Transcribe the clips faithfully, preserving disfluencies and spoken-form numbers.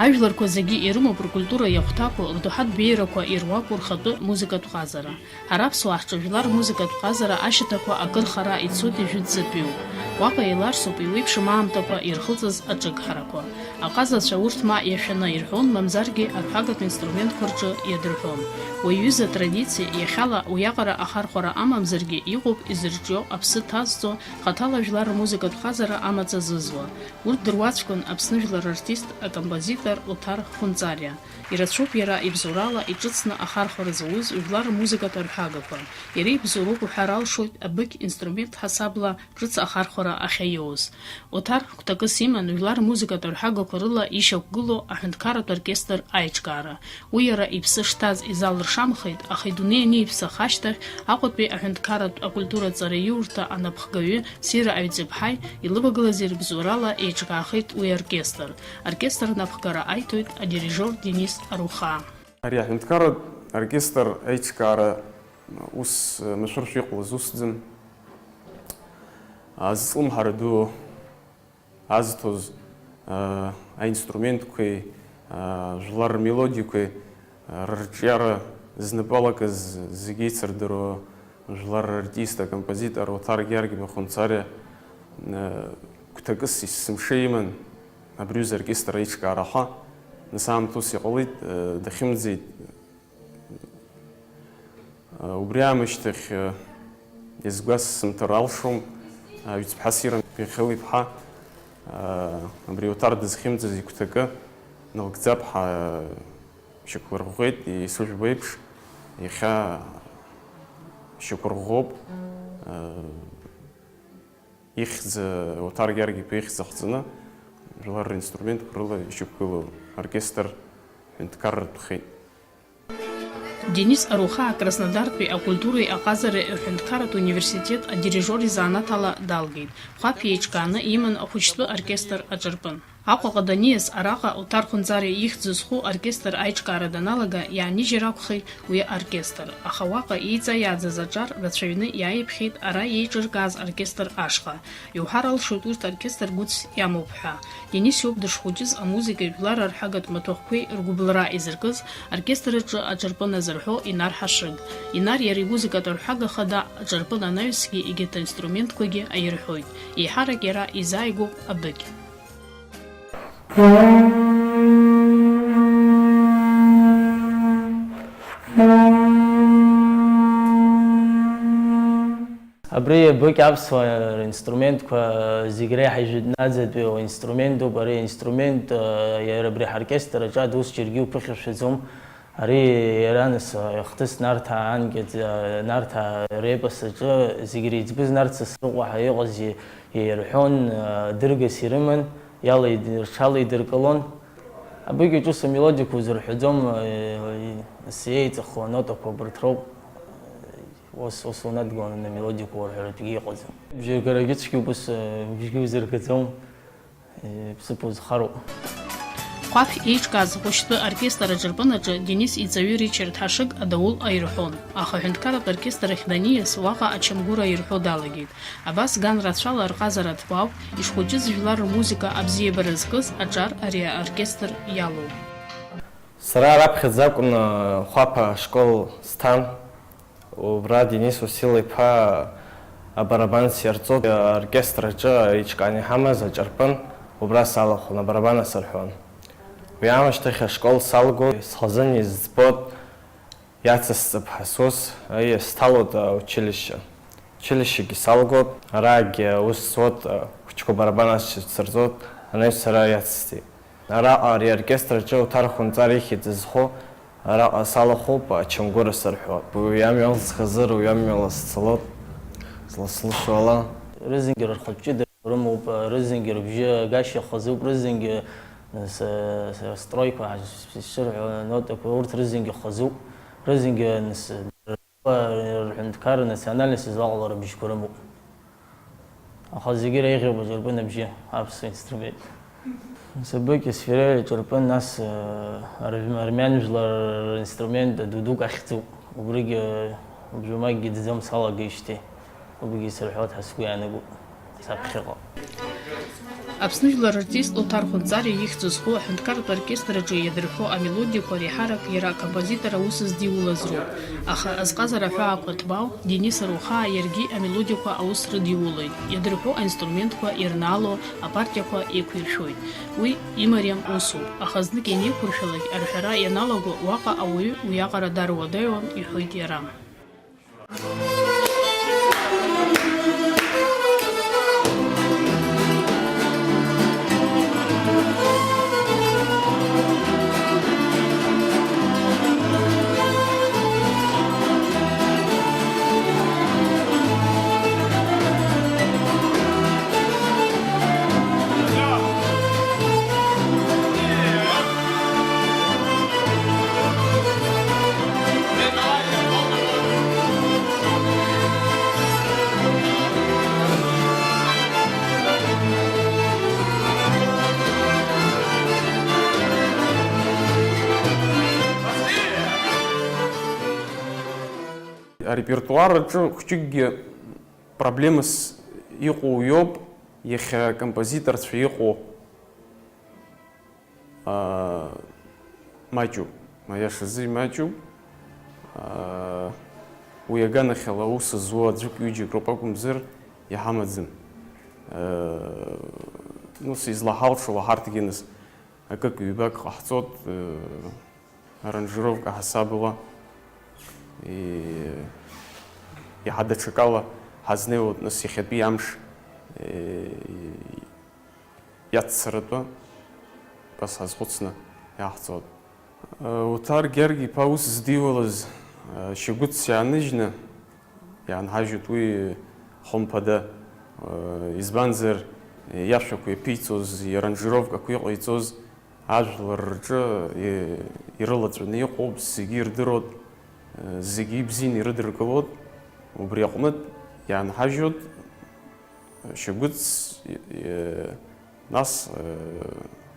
Ажәларқәа зегьы ирымоуп ркультура иахәҭақәоу, рдоуҳатә беиарақәа ируаку рхатәы музыкатә ҟазара. Ҳара аԥсуаа ҳҿы жәлар рмузыкатә ҟазара ашьаҭақәа акыр хара ицоит, ижәытәӡатәиуп. Уаҟа еиларсуп еиуеиԥшым аамҭақәа ирхылҵыз аҿыгҳарақәа. Аҟазацәа урҭ ма иашәаны ирҳәон, мамзаргьы арҳәагатә инструментқәа рҿы иадырҳәон. Уи аҩыза традициа, иахьала уиаҟара ахархәара амамзаргьы, иҟоуп изырҿио, аԥсы ҭазҵо, хаҭала жәлар рмузыкатә ҟазара амаҵ азызуа. Урҭ дыруаӡәкын Аԥсны жәлар рартист, акомпозитор Оҭар Хәынҵариа. Ирацәоуп иара ибзоурала иҿыцны ахархәара зауз жәлар рмузыкатә арҳәагақәа. Иара ибзоуроуп уҳәар алшоит абыкь инструмент ҳасабла ҿыц ахархәара ахьаиоуз. Оҭар гәҭакыс иман жәлар рмузыкатә арҳәагақәа рыла ишьақәгылоу аҳәынҭқарратә оркестр аиҿкаара. Уи иара иԥсы шҭаз изалыршамхеит, аха идунеи аниԥсах ашьҭахь Аҟәатәи аҳәынҭқарратә акультура аҵараиурҭа анапхгаҩы Сира Аҩӡыԥҳаи илывагылази рыбзоурала еиҿкаахеит уи аоркестр. Аоркестр анапхгара аиҭоит адирижиор Денис Арухаа. Ари аҳәынҭқарратә оркестр аиҿкаара ус машәыршәа иҟалаз усӡам. Азҿлымҳара ду азҭоз, аа, аинструментқәеи, аа, жәлар рмелодиақәеи, аа, рырҿиара знапалакыз зегьы еицырдыруа жәлар рартист, акомпозитор Оҭар Георги Махәынҵариа, аа, гәҭакыс есымша иман абри аҩыза аоркестр аиҿкаара ҳәа. Нас аамҭа ус иҟалеит, аа, дахьымӡеит. Убри аамышьҭахь, иазгәасымҭар алшом, Ҩӡԥҳа Сиран Михаил-иԥҳа, абри Оҭар дызхьымӡаз игәҭакы налгӡап ҳәа шьақәырӷәӷәеит, исыжәбо еиԥш, иахьа шьақәырӷәӷәоуп. Ихьӡ, Оҭар Георги-иԥа ихьӡ ахҵаны, жәлар ринструментқәа рыла ишьақәгылоу оркестр ҳәынҭқарратәхеит. Денис Арухаа Краснодартәи акультуреи аҟазареи аҳәынҭқарратә университет адирижиор изанааҭ ала далгеит. Хәаԥ иеиҿкааны иман ахәыҷтәы оркестр аҿарпын. Аҟәаҟа даниас, араҟа Оҭар Хәынҵариа ихьӡ зху оркестр аиҿкаара даналага, иаанижьыр акәхеит уи аоркестр, аха уаҟа еиҵаиааӡаз аҿар рацәаҩны иааиԥхьеит ара еиҿыркааз оркестр ашҟа. Иуҳәар алшоит урҭ оркестр гәыцәс иамоуп ҳәа. Денис иоуп дышхәыҷыз амузыкеи жәлар рарҳәагатә маҭәахәқәеи ргәыбылра изыркыз, оркестр аҿы аҿарпын азырҳәо Инар Ҳашыг. Инар иара имузыкатә арҳәага хада аҿарпын анаҩсгьы егьырҭ аинструментқәагьы аирҳәоит. Еиҳарак иара изааигәоуп абыкь. Абри абыкь аԥсуа инструментқәа зегь реиҳа ижәытәнааӡатәиу инструментуп. Ари аинструмент, э, иара абри ҳоркестр аҿы адус џьаргьы уԥыхьашәаӡом. Ари иара нас, э, ихҭыс Нарҭаа анкьаӡа, Нарҭаа репос аҿы зегь реиҵбыз Нарҭ Сасрыҟәа ҳәа иҟаз и-, иаирҳәон, э, дыргас ирыман, иалеид-, рҽалеидыркылон. Абыкь аҿы ус амелодиақәа узырҳәаӡом, э, нас иеиҵыху анотақәа абарҭ роуп. Ус, ус унадгыланы амелодиақәа урҳәаратәгьы иҟаӡам. Бжьагарагьы цәгьоуп, ус, э, бжьгьы узыргаӡом, э, ԥсыԥ узхароуп. Хәаԥ еиҿкааз ахәыҷтәы оркестр аҿарпын аҿы Денис иҵаҩы Ричард Ҳашыг адаул аирҳәон, аха аҳәынҭқарратә оркестр ахь даниас, уаҟа ачамгәыр аирҳәо далагеит. Абас ган рацәала рҟазара ҭбаауп, ишхәыҷыз жәлар рмузыка абзиабара зкыз аҿар ари аоркестр иалоу. Сара раԥхьаӡа акәын, э, Хәаԥ ашкол сҭан. Убра Денис Уасил-иԥа абарабан сиарҵоит, аоркестр аҿы еиҿкааны иҳамаз аҿарпын, убра салахәын, абарабан асырҳәон. Уи аамышьҭахь ашкол салгоит, схазын изӡбоит, иацысҵап ҳәа сус, аиа, сҭалоит аучилишьче. Училишьчегьы салгоит, араагьы аус зуеит, ахәыҷқәа барабан асшьацәа рҵоит, анаҩс сара иацысҵеит. Араҟа ари аоркестр аҿы Оҭар Хәынҵар ихьӡ зху араҟа салахәуп, ачамгәыр асырҳәо. Уи амҩала схазыр, уи амҩала сцалоит, зласылшо ала. Рызегьы рхатә ҷыда рымоуп, рызегьы рыбжьы агашьа хазуп, рызегьы, нас, стройқәа ҳа-, ишырҳәо анотақәа, урҭ рызегьы хазуп, рызегьы, нас, Рҳәынҭқарра национальность излаҟало рыбжьқәа рымоуп. Аха зегьы иреиӷьуп аҿырпын абжьы, аԥсуа инструмент. Сабыкь асферел аҿырпын, нас, э, арв-, армян жәлар ринструмент адудук ахьӡуп. Убригьы, убжамакгьы дӡом салагеижьҭеи. Убригьы исырҳәоит ҳәа сгәы иаанагоуп, саԥхьаҟа. Аԥсны жәлар рартист Оҭар Хәынҵариа ихьӡ зху аҳәынҭқарратә оркестр аҿы иадырҳәо амелодиақәа реиҳарак иара акомпозитор аус здиулаз роуп, аха азҟазара аҳәаақәа ҭбаау Денис Арухаа иаргьы амелодиақәа аус рыдиулоит, иадырҳәо аинструментқәа ирнаало апартиақәа еиқәиршәоит. Уи имариам усуп, аха знык ианеиқәыршәалак арҳәара ианалаго уаҟа ауаҩы уиаҟара даруадаҩуан, иҳәоит иара. Арепертуар аҿы хәҷыкгьы проблемас иҟоу иоуп, иахьа акомпозиторцәа иҟоу. Аа, маҷуп, аиашазы имаҷуп. Аа, уи аганахьала аус зуа аӡәык-ҩыџьак роуп акәымзар, иҳамаӡам. Аа, ну, сизлаҳалшо ҳарҭгьы нас акык-ҩбак ҟаҳҵоит, аа, аранжировка ҳасабала. И-, иаҳа даҽакала ҳазнеиуеит нас иахьатәи амш, и-, иаццаратәы, убас ҳазхәыцны иаҳҵоит. Уҭар Гьаргь-иԥа аус здиулаз Шьагәыц иааныжьны иаанҳажьуеит уи хымԥада, избанзар, иашәақәа иаԥиҵоз, иаранжировкақәа иҟаиҵоз ажәлар рҿы ирылаҵәаны иҟоуп, зегьы ирдыруеит, зегьы ибзианы ирыдыркылоит. Убри аҟнытә иаанҳажьуеит Шьагәыц, нас,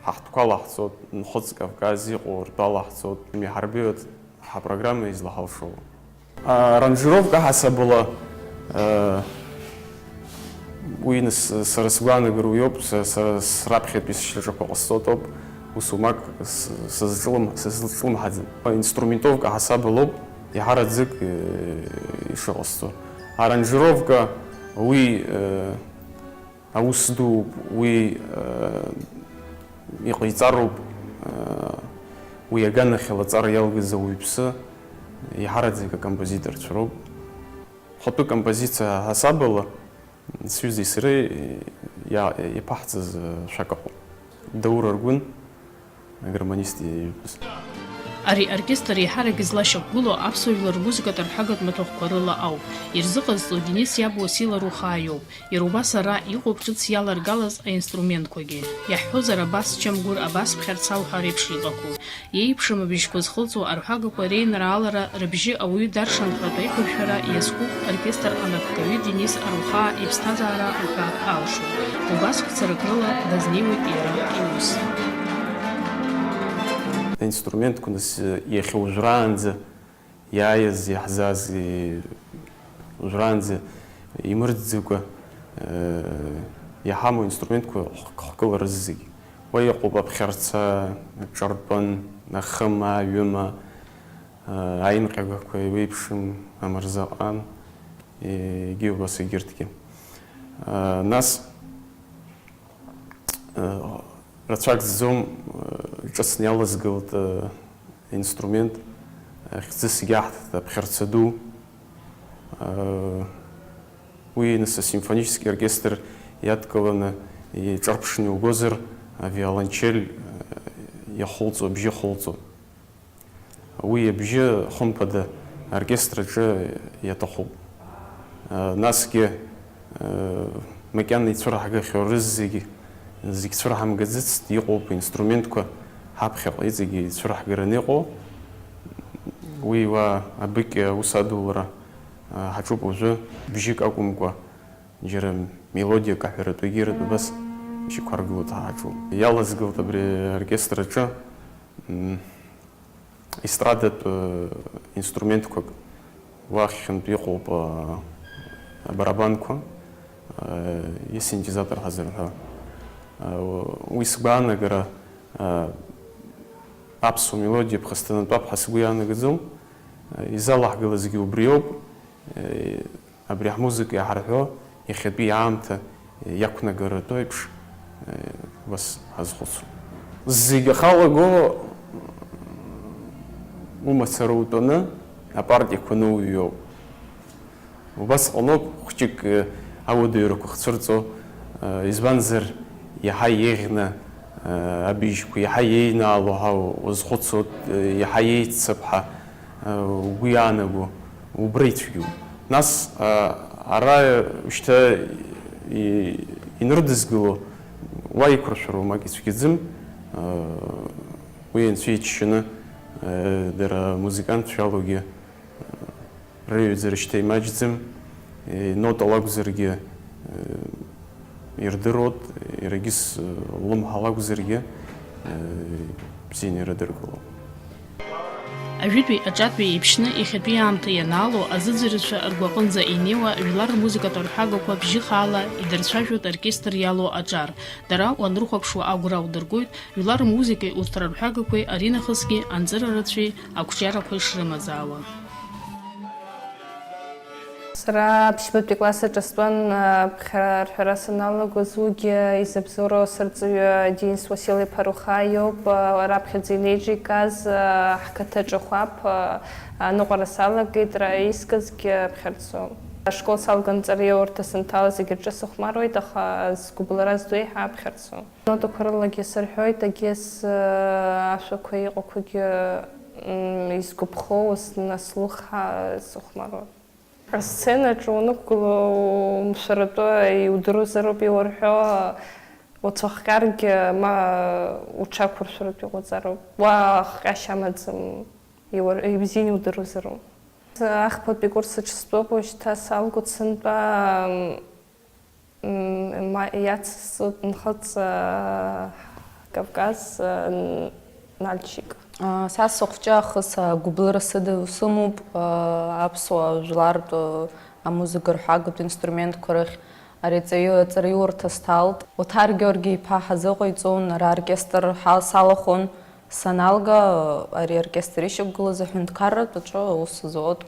ҳа ҳтәқәа лаҳҵоит, Нхыҵ Кавказ иҟоу ртәы алаҳҵоит, имеҳарбеиоит ҳапрограмма излаҳалшо. Аранжировка ҳасабала, уи нас сара сгәаанагароуп, са, сара сраԥхьатәи сшьаҿақәа ҟасҵоит ауп, ус умак сызҿлым-, сызҿлымҳаӡам. Инструментовка ҳасабалоуп, иаҳараӡак ишыҟасҵо. Аранжировка уи, аус дууп, уи, э, иҟаиҵароуп, э, уи аганахьала аҵара иалгаз ауаҩԥсы, иаҳараӡак акомпозиторцәа роуп. Хатәы композициа ҳасабала, сҩызеи сареи иа-, иаԥаҳҵаз, э, шәак ыҟоуп. Даур Аргәын. Агармонист иажәпаз. Ари аоркестр еиҳарак излашьақәгылоу аԥсуа жәлар рмузыкатә арҳәагатә маҭәахәқәа рыла ауп. Ирзыҟазҵо Денис иаб Уасил Арухаа иоуп. Иара убас ара иҟоуп ҿыц иаларгалаз аинструментқәагьы. Иаҳҳәозар, абас Чамгәыр, абас Ԥхьарца уҳәа реиԥш иҟақәоу. Иеиԥшым абжьқәа зхылҵуа арҳәагақәа реинраалара рыбжьы ауаҩы даршанхартә аиқәыршәара иазкуп оркестр анапхгаҩы Денис Арухаа иԥсҭазаара уҳәар алшоит. Убас хәцарак рыла дазнеиуеит иара иус. Аинструментқәа нас иахьа уажәраанӡа иааиз, иаҳзааз, и-, уажәраанӡа имырӡӡакәа, э, иҳамоу аинструментқәа хк-, хкыла рызегь. Уа иҟоуп аԥхьарца, аҿарпын, ахыма, аҩыма, э, аимҟьагақәа еиуеиԥшым, амырзаҟан, егьи убас егьырҭгьы. Э, нас, э, рацәак зӡом, э, ҿыцны иалазгылт, э, инструмент, э, хьӡыс егьаҳҭеит аԥхьарца ду. Э, уи нас асимфонический оркестр иадкыланы иҿарԥшны иугозар, авиолончель, э, иахылҵо, абжьы хылҵо. Уи абжьы, хымԥада, аоркестр аҿы иаҭахуп. Насгьы, макьана ицәырҳгахьоу рызегь, зегь цәырҳамгаӡацт, иҟоуп инструментқәа ҳаԥхьаҟа иҵегьы ицәырҳгараны иҟоу. Уи уа абыкь аус адулара ҳаҿуп уажәы, бжьык акәымкәа, џьара мелодиак аҳәаратәы егьырҭ абас ишьақәаргылоит ҳаҿуп. Иалазгылт абри аоркестр аҿы, м, естрадатә, э, инструментқәак, уахьынтә иҟоуп, э, абарабанқәа, э, исинтезатор ҳазырҳәо. Уи сгәаанагара аԥсуа мелодиа ԥхасҭанатәуп ҳәа сгәы иаанагаӡом. Изалаҳгалазгьы убриоуп. Абри ҳмузыка иаҳарҳәо иахьатәи аамҭа иақәнагаратәы еиԥш, убас ҳазхәыцуа. Зегь ахалаго умацара утәаны апартиақәа ноуҩуоуп. Убас ҟаноуп хәҷык ауадаҩрақәа хцәырҵо, избанзар иаҳа еиӷьны абыжьқәа, иаҳа еинаало ҳәа уазхәыцуа, иаҳа еиццап ҳәа угәы иаанаго. Убра ицәгьоуп. Нас, а, ара шьҭа и-, инрыдызгыло уа иқәыршәароу, ак ицәгьаӡым. А, уи анцәа иччаны, а, дара музыкантцәа иалоугьы, а, рыҩаӡара шьҭа имаҷӡам. Е, нотала акәзаргьы, а, ирдыруеит, иаргьы слымҳа лакәзаргьы, бзианы ирыдыркыло. Ажәытәи аҿатәи еиԥшьны иахьатәи аамҭа ианаало, азыӡырҩцәа ргәаҟынӡа инеиуа жәлар рмузыкатә арҳәагақәа бжьы хаала идырцәажәоит оркестр иалоу аҿар. Дара уанрыхәаԥшуа агәра удыргоит, жәлар рмузыкеи урҭ рарҳәагақәеи аринахысгьы анҵыра рацәеи ақәҿиарақәеи шрымазаауа. Сара аԥшьбатәи класс аҿы стәан, аԥхьара арҳәара саналагоз, уигьы изыбзоуроу сырҵаҩы Денис Уасил-иԥа Руха иоуп, раԥхьаӡа инеиҿикааз, ҳқыҭа ҿахәап, аныҟәара салагеит, ра-, искызгьы аԥхьарцоуп. Ашкол салган ҵараиурҭа санҭала зегьы рҿы сыхәмаруеит, аха сгәыбылра зду еиҳа аԥхьарцоуп. Нотақәа рылагьы сырҳәоит, егьыс, ашәақәа иҟақәагьы, м, изгәаԥхоу снаслыхҳәа сыхәмаруан. Асценаҿ унықәгыло умшәаратәы иудыруазароуп иуарҳәо, уцәахҟьаргьы, ма уҽақәыршәаратәы иҟоуҵароуп. Уа хҟьашьа амаӡам, иуар-, ибзианы иудыруазароуп. Ахԥатәи курс аҿы стәоуп уажәшьҭа, салгоит сынтәа, м, ма-, иацысҵоит Нхыҵ, а, Кавказ, а, Н-, Нальчик. А, са сыхәҷы аахыс агәыблыра сыда-, сымоуп, а, аԥсуа жәлартә, а, амузыка рҳәагатә инструментқәа рахь. Ари аҵаҩы-, аҵараиурҭа сҭалт. Оҭар Георги-иԥа ҳазыҟаиҵон, ара аоркестр ҳа-, салахәын. Саналга, ари аоркестр ишьақәгылаз аҳәынҭқарратә аҿы аус зуан.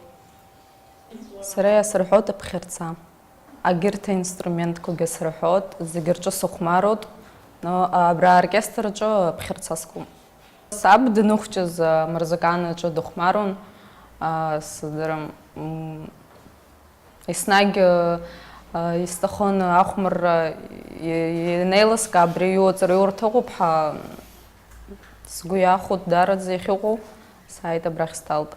Сара иасырҳәоит аԥхьарца. Агьырҭ аинструментқәагьы сырҳәоит, зегьы рҿы сыхәмаруеит, но абра аоркестр аҿы аԥхьарца скуп. Саб даныхәҷыз, амырзакан аҿы дыхәмаруан, а, сыздырам, м, еснагь, а, исҭахын ахәмарра, и-, ианеилыска абри иуаҵәа иурҭ ыҟоуп ҳәа сгәы иахәоит, даараӡа иахьыҟоу, сааит абрахь сталт.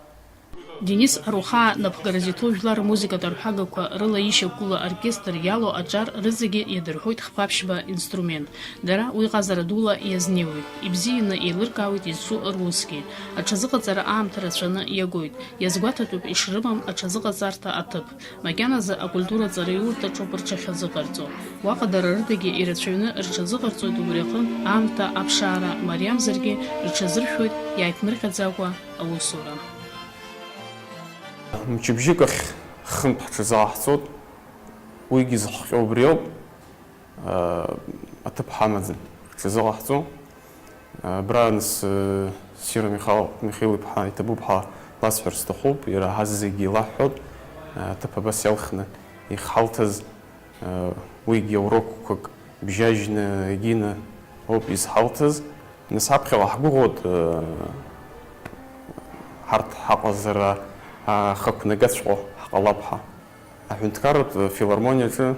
Денис Арухаа напхгара зиҭоу жәлар рмузыкатә арҳәагақәа рыла ишьақәгылоу оркестр иалоу аҿар рызегьы иадырҳәоит хԥа-ԥшьба инструмент. Дара уи ҟазара дула иазнеиуеит, ибзианы еилыркаауеит изҿу русгьы. Аҽазыҟаҵара аамҭа рацәаны иагоит, иазгәаҭатәуп ишрымам аҽазыҟаҵарҭа аҭыԥ. Макьаназы акультура ҵараиурҭаҿоуп рҽахьазыҟарҵо. Уаҟа дара рыдагьы ирацәаҩны рҽазыҟарҵоит, убри аҟынтә аамҭа аԥшаара мариамзаргьы рҽазыршәоит иааиԥмырҟьаӡакәа аусура. Мчыбжьык ахь хынтә ҳҽазаҳҵоит, уигьы зыхҟьо убри ауп, аҭыԥ ҳамаӡам, ҳҽазыҟаҳҵо. Абра нас, Сиро Михал-, Михаил-иԥҳа иҭабуп ҳәа ласҳәар сҭахуп, иара ҳазегьы илаҳҳәоит, аҭыԥ абас иалхны ихҳалҭаз. Уигьы урокқәак бжьажьны, егьины ауп изҳалҭаз. Нас ҳаԥхьаҟа ҳгәыӷуеит, ҳарҭ ҳаҟазара ахақәнагаҵәҟьо ҳҟалап ҳәа. Аҳәынҭқарратә филармониаҿы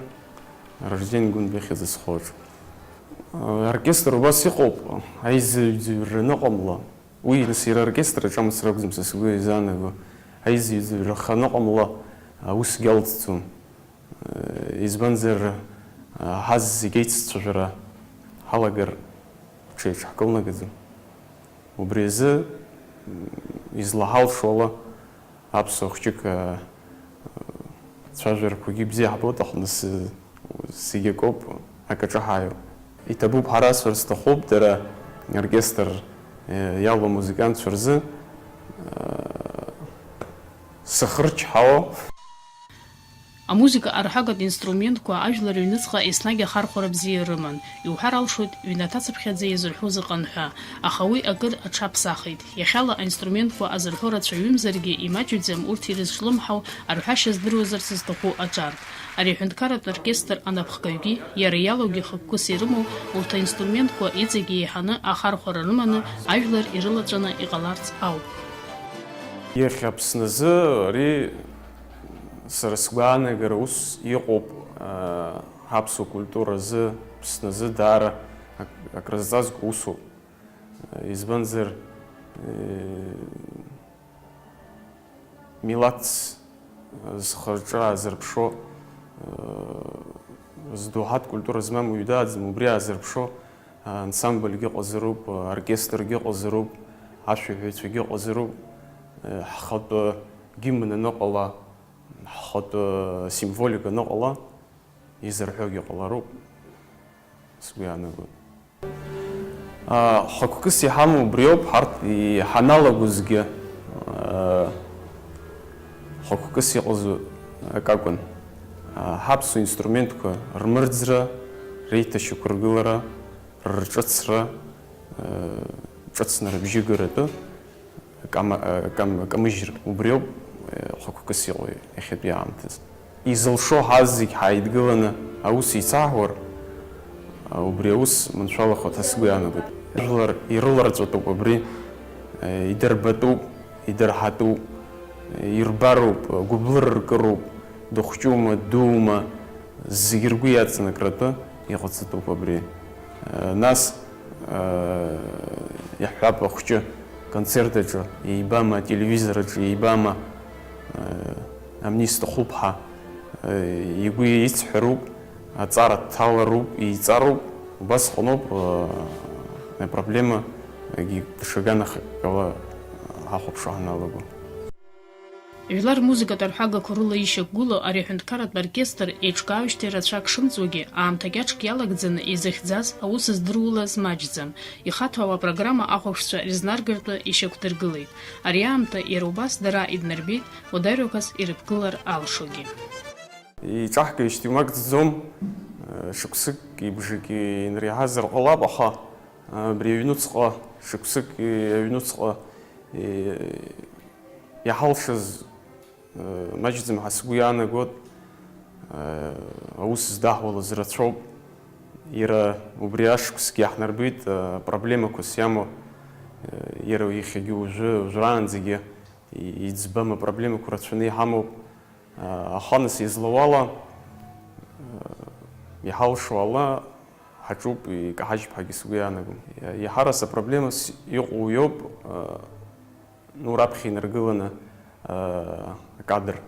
Ражден Гәынба ихьӡ зхоу аҿы. Аоркестр убас иҟоуп, аизыҩӡыҩра аныҟамла. Уи, нас, иара аоркестр аҿы амацара акәӡам са сгәы иазаанаго. Аизыҩӡыҩра аныҟамла, аусгьы алҵӡом. Избанзар, ҳазегь аиццәажәара ҳалагар ҽеиҿаҳкылнагаӡом. Убри азы, излаҳалшо ала, аԥсуа хәҷык, цәажәарақәагьы бзиа ҳбоит, аха нас, зегь акоуп, акаҿы ҳааиуеит. Иҭабуп ҳәа расҳәар сҭахуп, дара аоркестр, иалоу амузыкантцәа рзы, сыхрычҳауа. Амузыка арҳәагатә инструментқәа ажәлар рыҩныҵҟа еснагь ахархәара бзиа рыман. Иуҳәар алшоит, ҩнаҭацыԥхьаӡа иазырҳәоз ыҟан ҳәа, аха уи акыр аҽаԥсахит. Иахьала аинструментқәа азырҳәо рацәаҩымзаргьы, имаҷҩӡам урҭ ирызҿлымҳау арҳәашьа здыруазарц зҭаху аҿар. Ари аҳәынҭқарратә оркестр анапхгаҩгьы, иара иалоугьы хықәкыс ирымоу урҭ аинструментқәа иҵегьы еиҳаны ахархәара рыманы ажәлар ирылаҵәаны иҟаларц ауп. Иахьа Аԥсназы ари, сара сгәаанагара, ус иҟоуп, аа, ҳаԥсуа культура азы, Аԥсназы даара ак-, акрызҵазкуа усуп. Избанзар, э, милаҭс зхы-рҿы аазырԥшуа, э, здоуҳатә культура змам уаҩ дааӡам, убри аазырԥшуа ансамбльгьы ыҟазароуп, оркестргьы ыҟазароуп, ашәаҳәаҩцәагьы ыҟазароуп, э, ҳхатәы гимн аныҟала, ҳхатәы символика аныҟала, изырҳәогьы ҟалароуп, сгәы иаанагоит. А, хықәкыс иҳамоу убриоуп, ҳарҭ иҳаналагозгьы, а, хықәкыс иҟаз акакәын. А, ҳаԥсуа инструментқәа рмырӡра, реиҭашьақәыргылара, рырҿыцра, а, ҿыцны рыбжьы гаратәы, кама-, кам-, камыжьра. Убриоуп, а, хықәкыс иҟоу иахьатәи аамҭазы. Изылшо ҳазегь ҳааидгыланы аус еицаҳуар, убри аус маншәалахоит ҳәа сгәы иаанагоит. Ажәлар ирыларҵәатәуп абри, идырбатәуп, идырҳатәуп, ирбароуп, гәыблыра ркыроуп, дыхәҷума, дуума, зегь ргәы иаҵанакратәы иҟаҵатәуп абри. Нас, иаҳҳәап, ахәҷы концерт аҿы еибама, ателевизор аҿы еибама, амни сҭахуп ҳәа, игәы ицҳәароуп, аҵара дҭалароуп, еиҵароуп, убасҟаноуп апроблема егьи даҽа ганахьала ҳахәаԥшуа ҳаналаго. Жәлар рмузыкатә арҳәагақәа рыла ишьақәгылоу ари аҳәынҭқарратә оркестр еиҿкаауеижьҭеи рацәак шымҵуагьы, аамҭа кьаҿк иалагӡаны изыхьӡаз аус здыруаз маҷӡам. Ихаҭәаау апрограмма ахәаԥшцәа рызнаргартә ишьақәдыргылеит. Ари аамҭа иара убас дара иднарбеит, уадаҩрақәас ирыԥгылар алшогьы. Иҿаҳкижьҭеи умак ӡӡом, шықәсыки бжаки инреиҳазар ҟалап, аха абри аҩнуҵҟа, шықәсыки аҩнуҵҟа иҳалшаз маҷӡам ҳәа сгәы иаанагоит, аус здаҳулаз рацәоуп. Иара убри ашықәсгьы иаҳнарбеит, проблемақәас иамоу, иара иахьагьы уажәы, уажәраанӡагьы иӡбам апроблемақәа рацәаны иҳамоуп. Аха нас излауала, иҳалшо ала ҳаҿуп, икаҳажьп ҳәагьы сгәы иаанагом. Иаҳарас апроблемас иҟоу иоуп, ну, раԥхьа инаргыланы, акадр,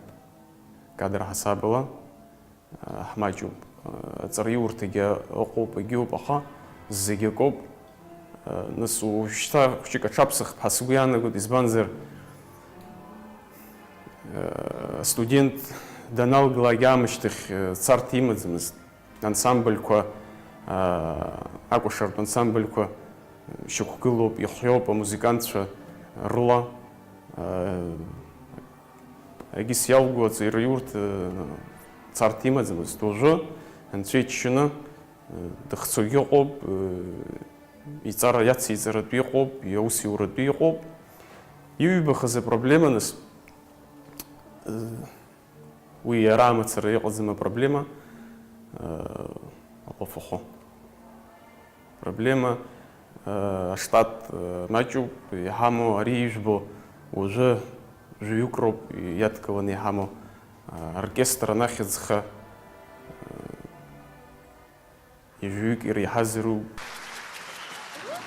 акадр ҳасабала, ҳмаҷуп. Аҵараиурҭагьы ыҟоуп, егьиуп, аха зегь акоуп. Нас уажәшьҭа хәҷык аҽаԥсахп ҳәа сгәы иаанагоит, избанзар, астудент даналгалак аамышьҭахь царҭа имаӡамызт. Ансамбльқәа, акәашартә ансамбльқәа шьақәгылоуп, ихиоуп амузыкантцәа рыла. Егьыс иалго аҵараиурҭа царҭа имаӡамызт. Уажәы анцәа иџьшьаны дыхцогьы ыҟоуп, иҵара иациҵаратәы иҟоуп, иаусиуратәы иҟоуп. Иҩбахаз апроблема нас, уи иара амацара иҟаӡам апроблема, аҟәафахо. Проблема, аштат маҷуп, иҳамоу ари ижәбо уажәы жәаҩык роуп иадкыланы иҳамоу, оркестр анахьӡха, ижәҩык иреиҳазар ауп.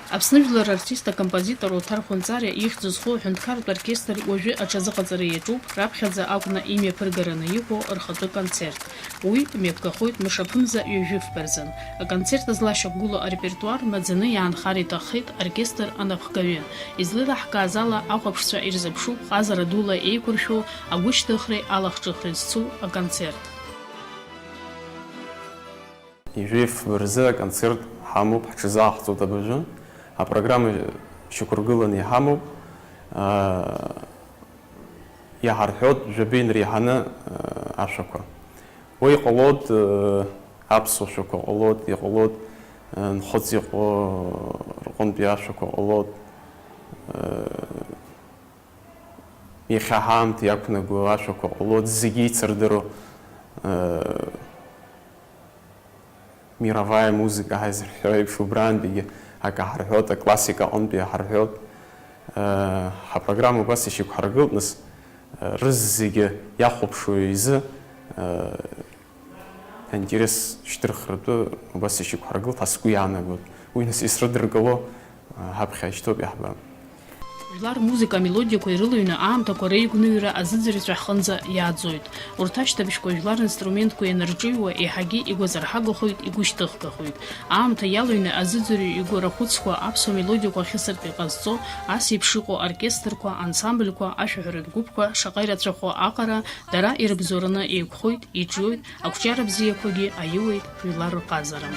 Аԥсны жәлар артист, акомпозитор Оҭар Хәынҵариа ихьӡ зху аҳәынҭқарратә оркестр уажәы аҽазыҟаҵара иаҿуп, раԥхьаӡа акәны имҩаԥыргараны иҟоу рхатәы концерт. Уи мҩаԥгахоит мшаԥымза ҩажәи фба рзын. Аконцерт злашьақәгылоу арепертуар маӡаны иаанхар иҭаххеит оркестр анапхгаҩы. Излеилаҳкааз ала, ахәаԥшцәа ирзыԥшуп ҟазара дула еиқәыршәоу агәышьҭыхреи алахҿыхреи зцу аконцерт. Ижәи фба рзы аконцерт ҳамоуп, ҳҽазааҳҵоит абыржәы. Апрограмма шьақәыргыланы иҳамоуп. Иаҳарҳәоит жәаба инреиҳаны ашәақәа. Уи ҟалоит, э, аԥсуа шәақәа ҟалоит, иҟалоит, э, нхыҵ иҟоу рҟынтәи ашәақәа ҟалоит, э, иахьа ҳаамҭа иақәнаго ашәақәа ҟалоит, зегьы еицырдыруа, э, мировая музыка ҳазырҳәо еиԥш, убраантәигьы акы ҳарҳәоит, аклассика аҟынтәи ҳарҳәоит. Э, ҳапрограмма убас ишьақәҳаргылт, нас, э, рызегьы иахәаԥшуа изы, э, аинтерес шьҭырхратәы убас ишьақәҳаргылт ҳәа сгәы иаанагоит. Уи нас исрыдыркыло, э, ҳаԥхьа ишьҭоуп, иаҳбап. Жәлар рмузыка амелодиақәа ирылыҩны аамҭақәа реигәныҩра азыӡырҩцәа ҳҟынӡа иааӡоит. Урҭ ашьҭыбжьқәа жәлар ринструментқәа ианырҿыҩуа еиҳагьы игәазырҳагахоит, игәышьҭыхгахоит. Аамҭа иалыҩны азыӡырҩ игәы рахәыцқәа аԥсуа мелодиақәа ахьысыртә иҟазҵо, ас еиԥш иҟоу оркестрқәа, ансамбльқәа, ашәаҳәаратә гәыԥқәа шаҟа ирацәахо аҟара, дара ирыбзоураны еиқәхоит, иҿиоит, ақәҿиара бзиақәагьы аиуеит жәлар рҟазара.